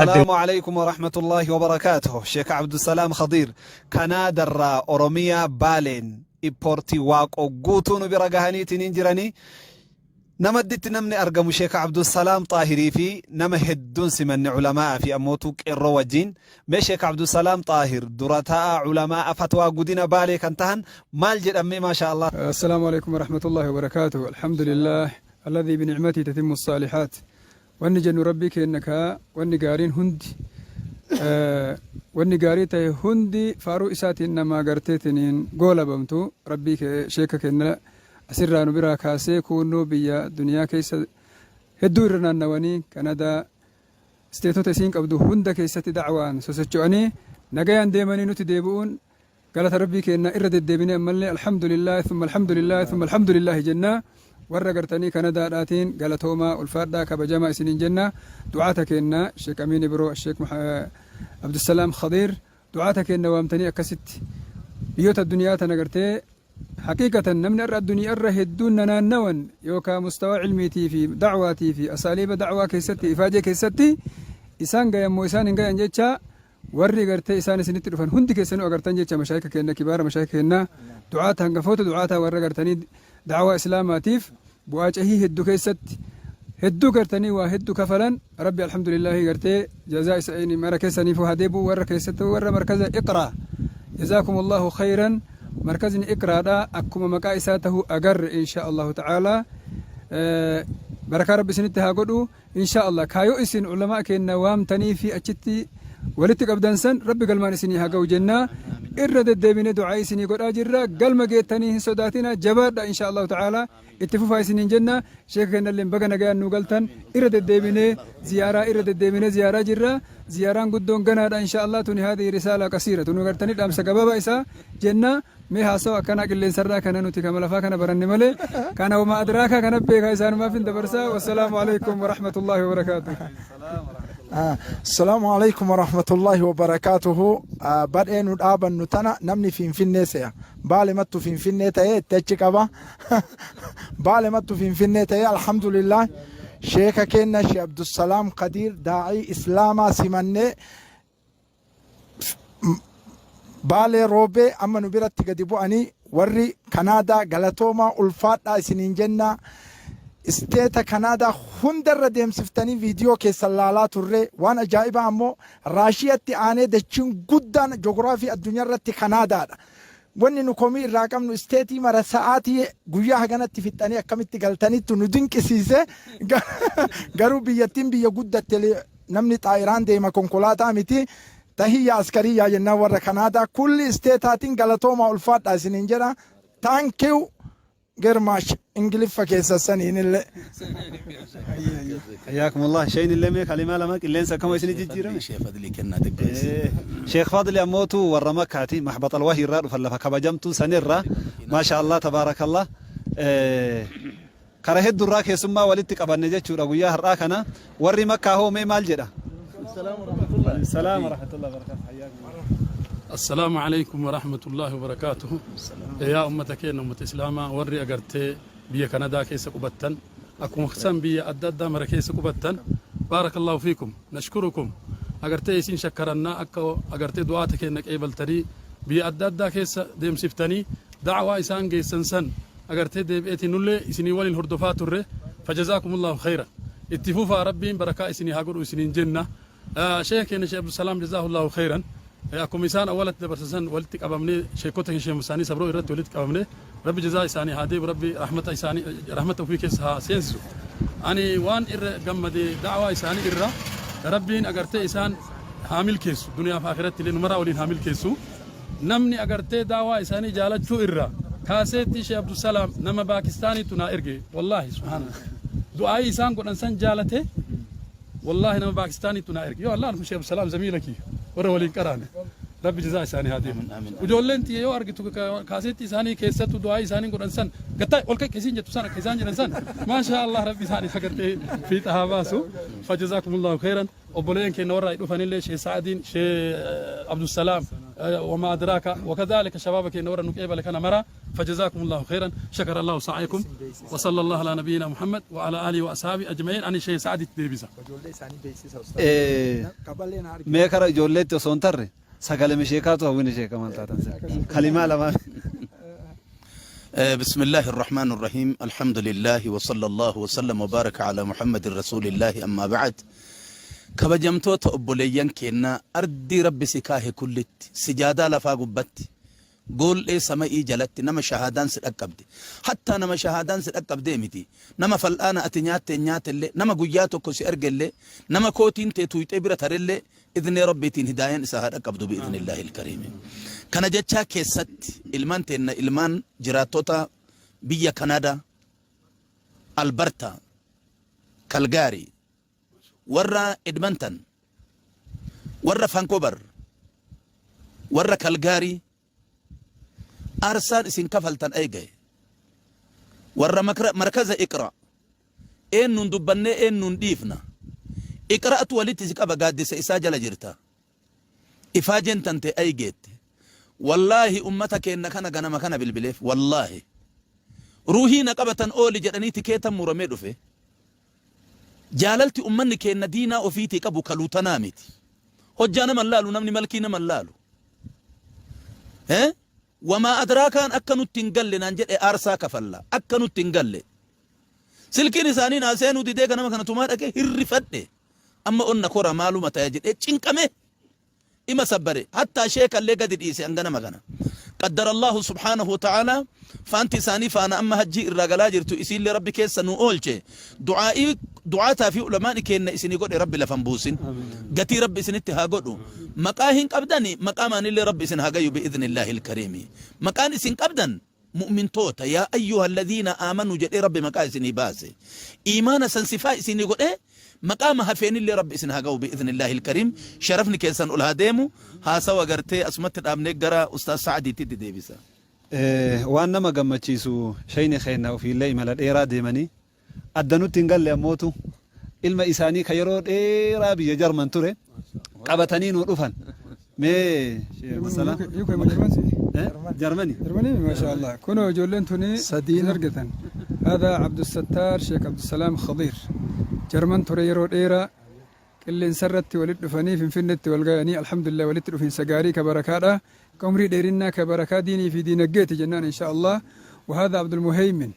Assalaamu Aleykum Warahmatullaahi Wabarakaatuh Sheek Abdusalaam Khadiir Kanaadarraa Oromiyaa Baaleen Ippoortii Waaqoo guutuu nu bira gahaniitiin jiranii namadditti namni argamu Sheek Abdusalaam Xaahirii fi nama hedduun simanne ulamaa'a fi ammootuu qeerroo wajjiin mee Sheek Abdusalaam Xaahir dura taa'aa ulamaa'a fatwaa gudina Baalee kan tahan maal jedhan mee maashaa Allah. السلام عليكم ورحمة الله وبركاته الحمد لله الذي بنعمته تتم الصالحات Wanni jennu Rabbii keenna ka wanni gaariin hundi wanni gaarii tahe hundi faaruu isaatiin namaa garteetiniin goolabamtu Rabbii sheeka keenna asirraa nu biraa kaasee kuunnoo biyya duniyaa keessa hedduu irra naannawanii Kanadaa isteetota isiin qabdu hunda keessatti da'waan sosocho'anii nagayaan deemanii nuti deebi'uun Galata Rabbii keenna irra deddeebinee ammallee Alhamdulillaahi thumma Alhamdulillaahi thumma Alhamdulillaahi jenna. Warra gartanii Kanadaadhaatiin galatoomaa ulfaadhaa kabajamaa isiniin jenna. Du'aata keenna Sheek Amiin Ibroo, Sheek Abdusalaam Khadiir du'aata keenna waamtanii akkasitti biyyoota addunyaa tana gartee haqiiqatan namni har'a addunyaa irra hedduun nanaannawan yookaa mustawaa ilmiitii fi da'waatii fi asaaliiba da'waa keessatti ifaajee keessatti isaan gayan moo isaan hin gayan jecha Warri gartee isaan isinitti dhufan hundi keessanuu agartan jecha mashaayika keenna kibaara mashaayika keenna du'aata hangafoota du'aataa warra gartanii da'awaa islaamaatiif bu'aa cehii heddu keessatti hedduu gartanii waa heddu kafalan rabbi alhamdulillaahi gartee jazaa isaanii mara keessaniifuu haa deebi'u warra keessattuu warra markaza iqraa jazaakumullahu khayran markazni iqraadha akkuma maqaa isaa tahu agarre insha allahu ta'aalaa barakaa rabbi isinitti haa godhu Inshaa Allah kaayoo isin ulamaa keenna waamtanii fi achitti walitti qabdan san Rabbi galmaan isinii haa ga'u jenna. Irra deddeebinee du'aa'ii isinii godhaa jirra. Galma geettanii hin sodaatina jabaadha inshaa Allahu ta'ala itti fufaa isiniin jenna. Sheeka keennalleen baga nagayaan nuu galtan. Irra deddeebinee ziyaaraa irra deddeebinee ziyaaraa jirra. Ziyaaraan guddoon ganaadha inshaa Allah tuni haadhihi risaalaa qasiira tuni gartanii dhaamsa gabaabaa isaa jenna. Mee haasawa akkanaa qilleensarraa kana nuti kama lafaa kana baranne malee kana wama adraakaa kana beekaa isaanumaaf hin dabarsaa. Wassalaamu alaikum warahmatullaahi wabarakaatu. Assalaamu alaikum warahmatullaahi wabarakaatuhu. Badhee nu dhaabannu tana namni Finfinnee se'a. Baale mattu Finfinnee ta'ee itti achi qaba. Baale mattu Finfinnee ta'ee alhamdulillah. Sheeka keenna Shee Abdussalaam Kadiir daa'ii Islaamaa simannee Baalee Roobee amma nu biratti gadi bu'anii warri Kanaadaa galatoomaa ulfaadhaa isiniin jenna. Isteeta Kanaadaa hundarra deemsiftanii viidiyoo keessan laalaa turre. Waan ajaa'ibaa ammoo Raashiyatti aanee dachiin guddaan joogiraafii addunyaa irratti Kanaadaadha. Wanni nu komii irraa qabnu isteetii mara sa'aatii guyyaa haganatti fixxanii akkamitti galtanittu nu dinqisiise. Garuu biyyattiin biyya guddatte Namni xaayiraan deema konkolaataa miti. Tahiyya askariyyaa jennaan warra Kanaadaa kulli isteetaatiin galatoomaa ulfaadhaa isiniin jedha. Thank you Germaash Ingiliffa keessa saniinillee. Hayyaakumullah. Sheen illee mee kalimaa lama qilleensa akkama isin jijjiirame. Sheekh Fadlii kennaa xiqqeessi. Sheekh Fadli ammootu warra Makkaati mahbax alwahii irraa dhufan lafa kabajamtuu sanirraa. Maasha Allah tabaarakallah. Kara heddu irraa keessummaa walitti qabanne jechuudha guyyaa har'aa kana. Warri Makkaa hoo mee maal jedha? Salaam warahmatullahi wabarakatuh. Assalaamu alaikum warahmatullahi wabarakaatuhu. Yaa ummata keenya ummata Islaamaa warri agartee biyya Kanadaa keessa qubattan akkuma san biyya adda addaa mara keessa qubattan baarakallahu fiikum nashkurukum agartee isin shakkarannaa akka agartee du'aata keenya qeebaltanii biyya adda addaa keessa deemsiftanii da'waa isaan geessan san agartee deebi'eeti nullee isinii waliin hordofaa turre fajazaakumullahu khayran itti fufaa rabbiin barakaa isinii haa godhu isiniin jenna sheekh keenya sheekh abdusalaam jazaahullahu khayran akkuma isaan awwalatti dabarsan san walitti qabamnee sheekota keenya sheekh isaanii sabroo irratti walitti qabamnee rabbi jazaa isaanii haa deebu rabbi rahmata isaanii rahmata ofii keessa haa seensisu ani waan irra gammade da'waa isaanii irra rabbiin agartee isaan haa milkeessu duniyaa fi akhiratti illee numaraa waliin haa milkeessu Namni agartee da'waa isaanii jaalachuu irraa kaaseettii Sheikh Abdusalaam nama Baakistaaniitu naa erge wallaahi subhaanallah du'aayii isaan godhan san jaalate wallaahi nama Baakistaaniitu naa erge yoo Allah kun Sheikh Abdusalaam zamiila kiyya warra waliin qaraane rabbi jazaa isaanii haa deebisu ijoolleen tiyya yoo argitu kaaseettii isaanii keessattuu du'aayii isaanii godhan san gattaa ol ka'i isiin jettu san akka isaan jedhan san maashaa Allah rabbi isaanii agartee fiixa haa baasu fajazaakumullahu khayran Obboleeyyan keenna warra dhufanillee Shee Sa'adiin, Shee Abdusalaam, wama adraaka, wakadhaalika shabaaba keenna warra nu qeebale kana mara فجزاكم الله خيرا، شكر الله سعيكم، وصلى الله على نبينا محمد وعلى آله وأصحابه أجمعين. Ani Sheekh Sa'aditti deebisa. Ijoollee isaanii beeksisa. Ustaaz. Mee kara ijoolleetti osoo hin tarre sagalee sheekaatu hawwina sheeka maal taatan kalimaa lamaan. بسم الله الرحمن الرحيم، الحمد لله وصلى الله وسلم وبارك على محمد رسول الله، أما بعد. Kabajamtoota obboleeyyan keenna, ardii Rabbi si kaahe kullitti, sijaadaa lafaa gubbatti, gool'ee sama'ii jalatti, nama shahaadaan si dhaqqabde, hattaa nama shahaadaan si dhaqqabdee miti, nama fal'aana ati nyaatte nyaatellee, nama guyyaa tokko si argellee, nama kootiin tee tuyxee bira tarellee, idnee Rabbiitiin hidaayaan isaa haa dhaqqabdu بإذن الله الكريم. Kana jechaa keessatti ilmaan teenna, ilmaan jiraattota biyya Kanaadaa, Alberta, Kalgaarii, warra Edmonton, warra Vancouver, warra Kalgaarii, aarsaan isin kafaltan ay gahe. Warra markaza Iqra, eennuun dubbannee eennuun dhiifna? Iqra'atu walitti si qaba, gaaddisa isaa jala jirta. Ifaajeen tante ay geette. Wallaahi ummata keenna kana ganama kana bilbileef, wallaahi ruuhii na qabatan ooli jedhanii tikeetan muramee dhufe. Jaalalti ummanni keenna diinaa ofiitii qabu kaluutanaa miti. Hojjaa nama laalu, namni malkii nama laalu. Wamaa adraakaan akka nutti hin galle naan jedhe. Aarsaa kafalla akka nutti hin galle. Silkiin isaanii naa seenuu didee, ganama kana tumaa dhaqee hirrifadhe. Amma onna kora maaluma ta'e jedhee cinqame. Ima sabbare, hattaa sheekallee gadi dhiise hanga nama kana. قدر الله سبحانه وتعالى faanti isaanii faana amma hajjii irraa galaa jirtu. Isiillee Rabbi keessa nu oolche. Du'aa'ii du'aataa fi ulamaani keenna isinii godhe Rabbi lafan buusin. Gatii Rabbi isinitti haa godhu. Maqaa hin qabdani, maqaa maanillee Rabbi isin haa gayu بإذن الله الكريم. Maqaan isin qabdan mu'mintoota. يا أيها الذين آمنوا jedhee Rabbi maqaa isinii baase. Iimaana san sifaa isinii godhee, maqaama hafeenillee Rabbi isin haa ga'u بإذن الله الكريم. Sharafni keessan ol haa deemu. Haasawa gartee asumatti dhaabnee gara Ustaaz Sa'adiitti deebisa. Waan nama gammachiisu, shayni keenya ofiillee imala dheeraa deemanii adda nutti hin galle, ammootu ilma isaanii ka yeroo dheeraa biyya Jarman ture qabatanii nu dhufan. Mee masala Jarmani. Jarmanii, ما شاء الله. Kunoo ijoolleen tuni Sadiin. Argatan. هذا عبد الستار شيخ عبد السلام خضير Jarman ture yeroo dheeraa. Qilleensa irratti walitti dhufanii Finfinneetti wal ga'anii, alhamdulillah, walitti dhufiinsa gaarii ka barakaadha, ka umrii dheerinnaa, ka barakaa diinii fi diinagdeeti jennaan insha Allah. وهذا عبد المهيمن.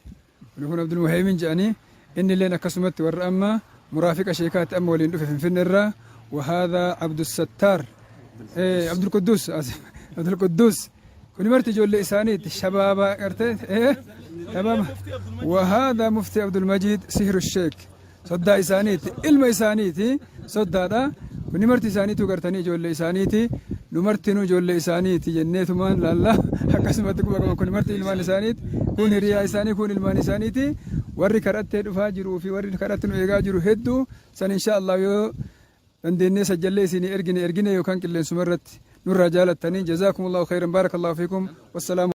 Kun عبد المهيمن jedhanii, inni illeen akkasumatti warra amma muraafiqa sheekaatti amma waliin dhufe Finfinne irraa. وهذا عبد الستار إيه عبد القدوس، عبد القدوس. Kuni marti ijoollee isaaniiti, shabaaba gartee shabaaba. وهذا مفتي عبد المجيد سهر الشيخ, soddaa isaaniiti, ilma isaaniiti, soddaadha. Kuni marti isaaniitu gartanii ijoollee isaaniiti. Nu martinuu ijoollee isaaniiti jenneetumaan laalla akkasumatti quba qaban. Kuni marti ilmaan isaaniiti, kun hiriyaa isaanii, kun ilmaan isaaniiti. Warri kadhattee dhufaa jiruu fi warri kadhatti nu eegaa jiru hedduu san insha Allah yoo dandeenyee sajjallee isinii ergine ergine yookaan qilleensuma irratti nurraa jaalattanii. جزاكم الله خيرا، بارك الله فيكم، والسلام.